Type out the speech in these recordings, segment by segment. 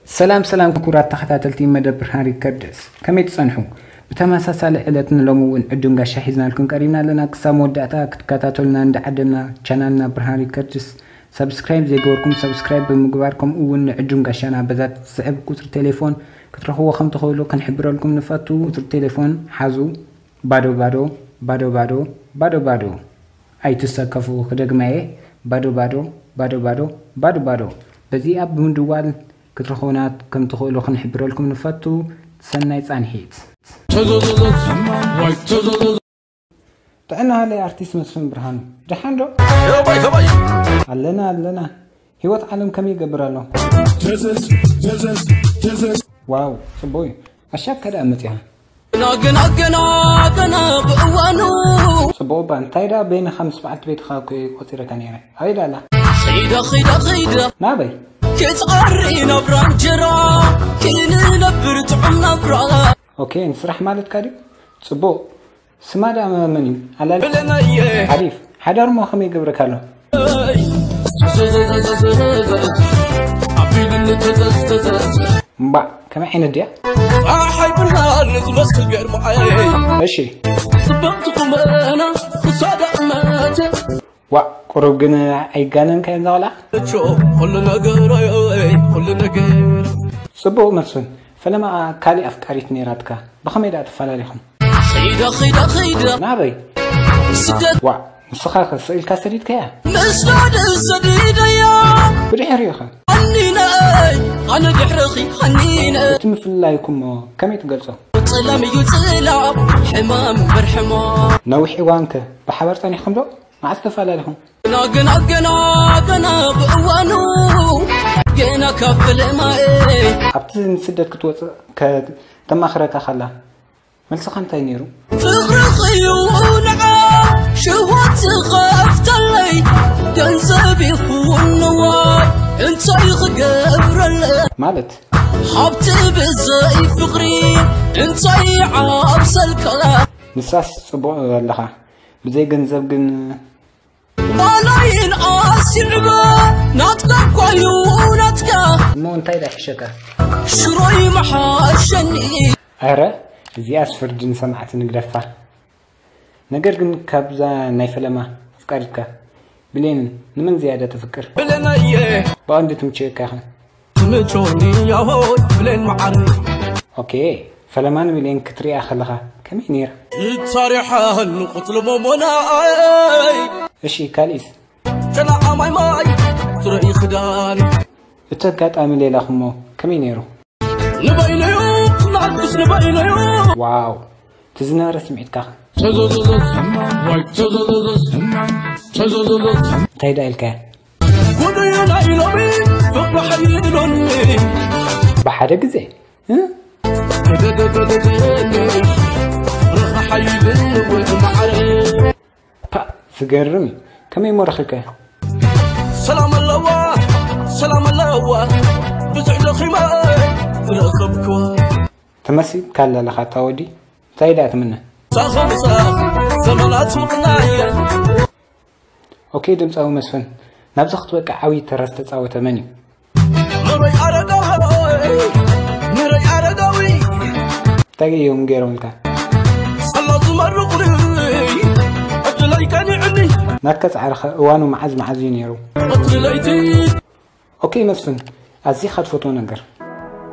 ሰላም ሰላም ክቡራት ተኸታተልቲ መደብ ብርሃን ሪከርድስ፣ ከመይ ትጸንሑ? ብተመሳሳሊ ዕለት ንሎሚ እውን ዕዱም ጋሻ ሒዝናልኩም ቀሪብና ኣለና። ክሳብ መወዳእታ ክትከታተሉና እንዳዓደምና፣ ቻናልና ብርሃን ሪከርድስ ሰብስክራይብ ዘይገበርኩም ሰብስክራይብ ብምግባር፣ ከምኡ እውን ንዕዱም ጋሻና በዛ ትስዕብ ቁጽሪ ቴሌፎን ክትረኽብዎ ከም ትኽእሉ ክንሕብረልኩም ንፈቱ። ቁጽሪ ቴሌፎን ሓዙ፣ ባዶ ባዶ፣ ባዶ ባዶ፣ ባዶ ባዶ። ኣይትሰከፉ፣ ክደግማ እየ። ባዶ ባዶ፣ ባዶ ባዶ፣ ባዶ ባዶ። በዚ ኣብ ብምድዋል ክትረኽቡና ከም ትኽእሉ ክንሕብረልኩም ንፈቱ። ሰናይ ጻንሒት። ጥዕና ሃለይ ኣርቲስት መስፍን ብርሃኑ። ደሓን ዶ? ኣለና፣ ኣለና። ህይወት ዓለም ከመይ ይገብር ኣሎ? ዋው፣ ጽቡቕ እዩ። ኣሻካ ደኣ መጺኻ። ግና፣ ግና፣ ግና፣ ግና ብእዋኑ። ጽቡቕ እባ፣ እንታይ ደኣ በይንኻ ምስ በዓልቲ ቤትኻ እኮ እየ ቆጺረካ ነይረ። ኣበይ ደኣ ኣላ? ኺዳ፣ ኺዳ፣ ኺዳ። ናበይ? ክትቐሪ ናብራ እንጀራ፣ ክንነብር ጥዑም ናብራ። ኦኬ፣ ንስራሕ ማለትካ ድዩ? ጽቡቕ። ስማ ደኣ መ-፣ መን እዩ? ኣላል-፣ ብለናየ። ሓሪፍ። ሓዳር እሞ ከመይ ይገብረካ ኣሎ? ኣቢሉኒ ተዘዝ፣ ተዘዝ። እምባእ፣ ከመይ ዓይነት ድያ? ጸሓይ ብርሃን ዝመስል ገርማዓይ። እሺ። ጽብቕቲ ቁመና ክሳዳ እመተ። ዋእ፣ ቁሩብ ግን ኣይጋነንካዮን እዛ ቆልዓ? እቾ፣ ኩሉ ነገረይ፣ ኩሉ ነገር። ጽቡቕ መስፍን፣ ፈለማ ካሊእ ኣፍቃሪት ነይራትካ፣ ብኸመይ ደኣ ተፈላለኹም? ኺዳ፣ ኺዳ፣ ኺዳ። ናበይ? ስደት። ዋእ፣ ንስኻ ከ ስቕ ኢልካ ሰዲድካያ? ምስ ዳደ ሰዲደያ። ብድሕሪኡ ኸ? ሃኒነይ፣ ኣነ ድሕርኺ ሃኒነ። እቲ ምፍልላይኩምሞ ከመይ ትገልጾ? ጽላም እዩ ጽላም፣ ሕማም እምበር ሕማም። ነዊሕ እዋን ከ ብሓባር ጸኒሕኩም ዶ? መዓስ ተፈላለኹም? ግና፣ ግና፣ ግና፣ ግና ብእዋኑ፣ ግና ካብ ፈለማኤ። ኣብቲ ንስደት ክትወጽእ ከ-፣ ተማኽረካ ከላ፣ መልስኻ እንታይ ነይሩ? ፍቕርኺ እዩ ንዓ ሽወት ዝኸፍተለይ፣ ገንዘብ ይኹን ንዋይ እንታይ ክገብረለይ? ማለት? ሃብቲ ብዘይ ፍቕሪ እንታይ ዓብሰልካ? ንሳስ ጽቡቕ ኣለኻ፣ ብዘይ ገንዘብ ግን ባላይን ኣሲዕበ ናትካ እኳ እዩ ናትካ። እሞ እንታይ ደኣ ይሕሸካ? ሽሮይ መሓሸኒ። ኣረ፣ እዚኣስ ፍርዲ ንሰማዕቲ ንግደፋ። ነገር ግን ካብዛ ናይ ፈለማ ኣፍቃሪትካ ብሌን ንመን ዝያዳ ተፍቅር? ብሌናየ። ብቐንዱ ትምችየካ ኢኻ። ትምችወኒ ያሆይ ብሌን መዓረይ። ኦኬ፣ ፈለማ ንብሌን ክትሪኣ ከለኻ ከመይ ነይራ? ይታሪሓ ንቁጽሊ ሞሞናይ። እሺ፣ ካልእስ? ጨና ኣማይ ማይ ትረኢ ክዳን። እቲ ኣጋጣሚ ሌላኹሞ ከመይ ነይሩ? ንበይነዩ፣ ናትኩስ ንበይነዩ። ዋው፣ እቲ ዝነበረ ስምዒትካ ኸ? ተዘዘዘዝ፣ ዋይ፣ ተዘዘዘዝ፣ ተዘዘዘዝ። እንታይ ደኣ ኢልካያ? ጉድዩ ናይ ሎሚ ፍቕሪ ሓይሉኒ። ብሓደ ግዜ? እ? ደደደደደደ፣ ፍቕርኻ ሓይሉኒ ወይ መዓረ። ፓ፣ ዝገርም እዩ። ከመይ እሞ ረኺብካዮ? ሰላም ኣለዋ፣ ሰላም ኣለዋ፣ ብዙሕ ደኺመ ዝረኸብክዋ። ተመሲጥካ ኣለኻ ኣታ ወዲ። እንታይ ደኣ ትምነ? ሳኸ ምሳኽ ዘመናት ምቕናየ። ኦኬ፣ ድምጻዊ መስፍን፣ ናብዚ ክትበቅዕ ዓብዪ ተራ ዝተጻወተ መን እዩ? ምረይ ኣረጋዊ፣ ምረይ ኣረጋዊ። እንታይ እዮም ገይሮምልካ? ሰላ ዝመርቑኒ፣ ዕድለይ ቀኒዕኒ። ናትካ ጻዕሪ ኸ እዋኑ መዓዝ መዓዝ እዩ ነይሩ? ቀትሪ ለይቲ። ኦኬ መስፍን፣ ኣዚኻ ትፈትዎ ነገር?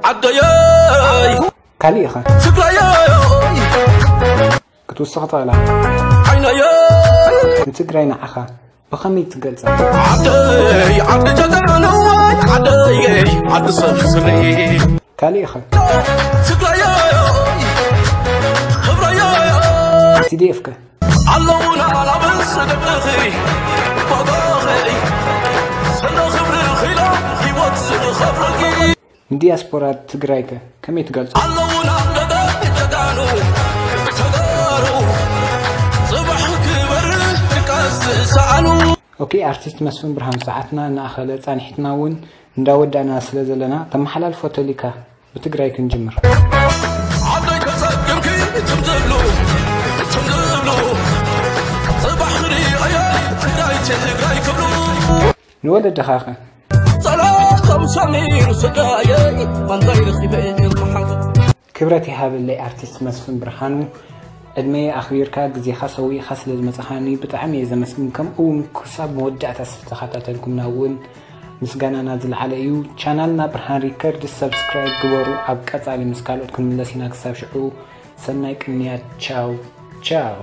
ዓደየይ። ካሊእ ኸ? ትግራየይ። ክትውስኽ ትኽእል ኢኻ። ዓይነየይ። ንትግራይ ንዓኻ ብኸመይ ትገልጻ? ዓደይ ዓዲ ጀጋኑ ዓደይ ዓዲ ሰብ ስርይ። ካሊእ ኸ? ትግራየይ ክብረይ። ቲ ዲ ኤፍ ከ? ኣለዉና ናብ ስደትኺ ባባኺ ሰለ ክብሪ ኺላ ህይወት ዝኸፍለልኪ። ንዲያስፖራ ትግራይ ከ ከመይ ትገልጾ? ኣለዉ ናብ ደገ ጀጋኑ ተጋሩ፣ ጽባሕ ክበር ድቃስ ዝሰኣኑ። ኦኬ፣ ኣርቲስት መስፍን ብርሃኑ፣ ሰዓትና እናኣኸለ ጻንሒትና እውን እንዳወዳእና ስለ ዘለና፣ ተመሓላልፎ ተሊካ ብትግራይ ክንጅምር። ዓደይ ተጸገምኪ ትም ዝብሉ፣ ትም ዝብሉ፣ ጽባሕ ክርእዮ እየ ትግራይ ትግራይ ክብሉ። ንወለድኻ ኸ? ጸሎቶም ሰሚሩ ስጋየ። ባንዳ ይረኺበ እየ ነዚ ሓጎ ክብረት ይሃበለይ ኣርቲስት መስፍን ብርሃኑ፣ ዕድመየ ኣኽቢርካ ግዜኻ ሰዊእኻ ስለ ዝመጻኻኒ ብጣዕሚ እየ ዘመስግን። ከምኡ እውን ክሳብ መወዳእታ ዝተኸታተልኩምና እውን ምስጋናና ዝለዓለ እዩ። ቻናልና ብርሃን ሪከርድ ሰብስክራይብ ግበሩ። ኣብ ቀጻሊ ምስ ካልኦት ክንምለስ ኢና። ክሳብ ሽዑ ሰናይ ቅንያት። ቻው ቻው።